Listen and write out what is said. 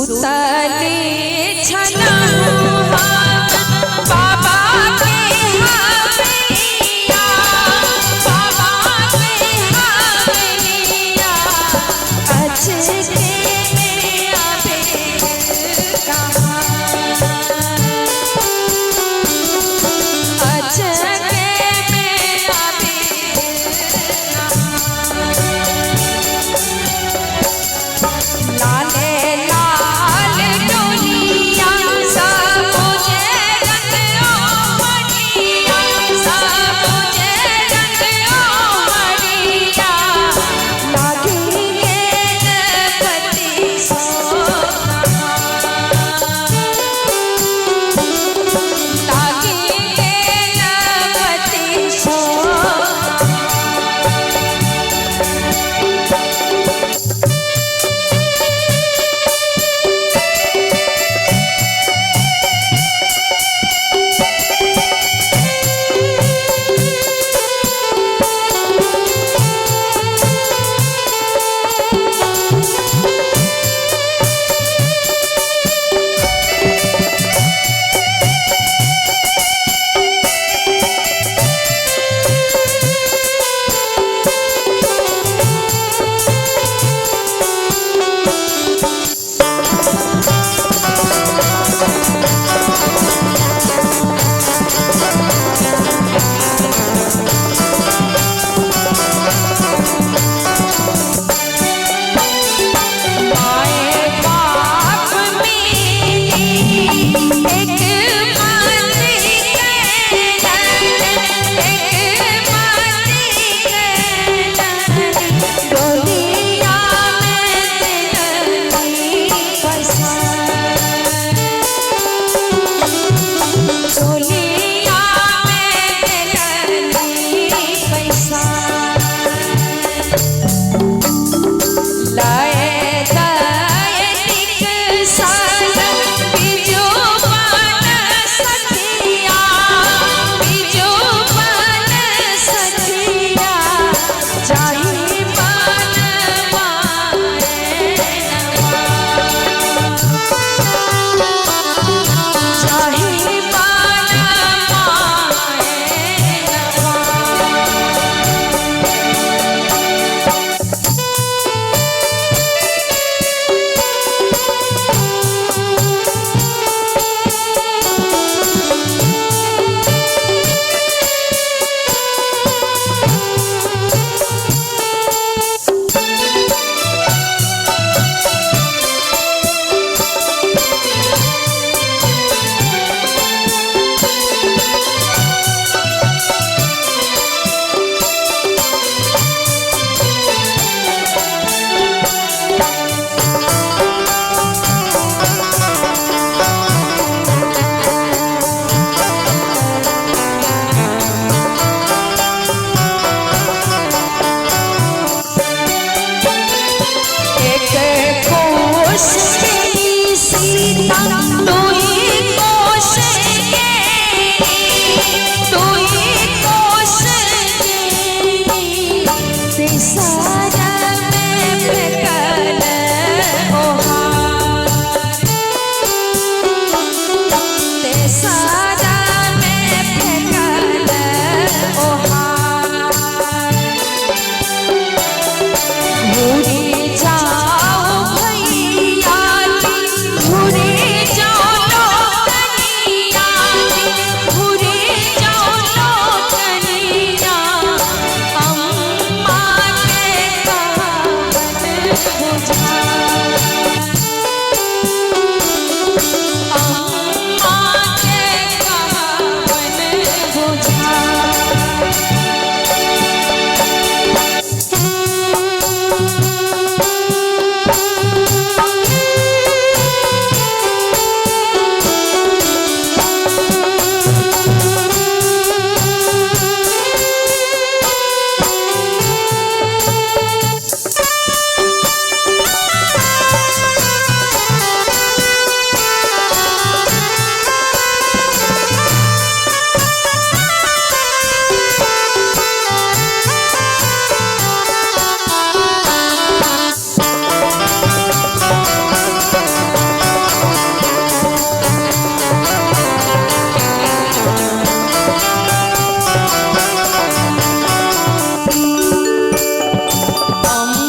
सुतले छलहुँ बाबा के हवेलिया, बाबा के हवेलिया, अचके में आबे कहाँ, अचके में आबे कहाँ। लाले लाल डोलिया सबुज रंग ओ मरिया, सबुज रंग ओ मरिया, लागी गणपति सो कहाँ, लागी गणपति सो कहाँ। माए बाप मेरी एक माती कहलन, एक माती कहलन, डोलिया में दिलनी बसा, डोलिया में दिलनी बसा। लाए दाए साल बिजो बन सखिया, बिजो बन सखिया, जाहि बन मारे नवा, जाहि बन मारे नवा। एक कोश तेरी सीता तुही कोश के, तुही कोश के, तिसारा में फेकल ओहार, तिसारा में फेकल ओहार। घूरे जाओ भैया घूरे जाओ लोकनिया, घूरे जाओ लोकनिया, अम्मा के कहावन बुझा, अम्मा के कहावन बुझा। अम्मा।